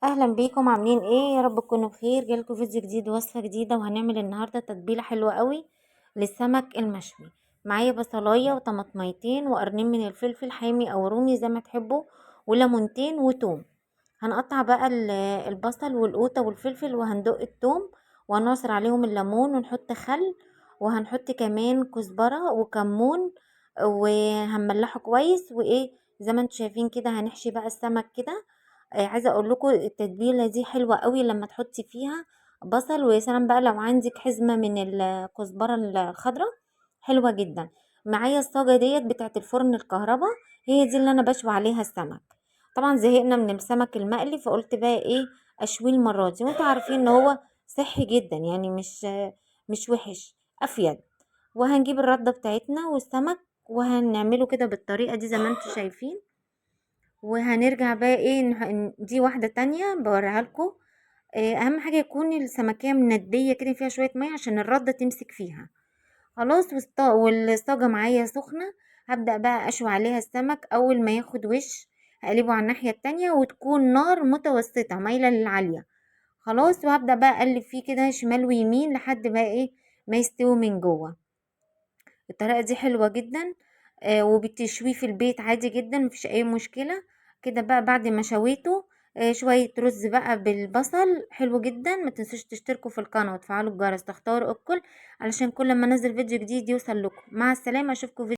اهلا بيكم، عاملين ايه؟ يا رب تكونوا بخير. جالكم فيديو جديد ووصفه جديده، وهنعمل النهارده تتبيله حلوة قوي للسمك المشوي. معايا بصلايه وطماطميتين وقرنين من الفلفل حامي او رومي زي ما تحبوا، وليمونتين وتوم. هنقطع بقى البصل والقوطه والفلفل، وهندق التوم وهنعصر عليهم الليمون، ونحط خل، وهنحط كمان كزبره وكمون، وهنملحه كويس. وايه زي ما انتم شايفين كده هنحشي بقى السمك كده. عايزه اقول لكم التتبيله دي حلوة قوي لما تحطي فيها بصل، ويا سلام بقى لو عندك حزمه من الكزبره الخضراء، حلوة جدا. معايا الصاجه ديت بتاعه الفرن الكهرباء، هي دي اللي انا بشوي عليها السمك. طبعا زهقنا من السمك المقلي، فقلت بقى ايه اشويه المرة دي، وانتوا عارفين ان هو صحي جدا، يعني مش وحش، افيد. وهنجيب الردة بتاعتنا والسمك وهنعمله كده بالطريقة دي زي ما انتوا شايفين. وهنرجع بقى ايه دي واحدة تانية بوريها لكم. اهم حاجة يكون السمكية مندية كده فيها شوية مية عشان الردة تمسك فيها. خلاص، والصاجة معايا سخنة، هبدأ بقى اشوي عليها السمك. اول ما ياخد وش هقلبه على الناحية التانية، وتكون نار متوسطة مايلة للعالية. خلاص، وهبدأ بقى اقلب فيه كده شمال ويمين لحد بقى ايه ما يستوي من جوه. الطريقة دي حلوة جدا، وبتشويه في البيت عادي جدا، مفيش اي مشكلة. كده بقى بعد ما شويته، شوية رز بقى بالبصل حلو جدا. ما تنسوش تشتركوا في القناة وتفعلوا الجرس تختاروا الكل علشان كل ما انزل فيديو جديد يوصل لكم. مع السلامة، اشوفكم فيديو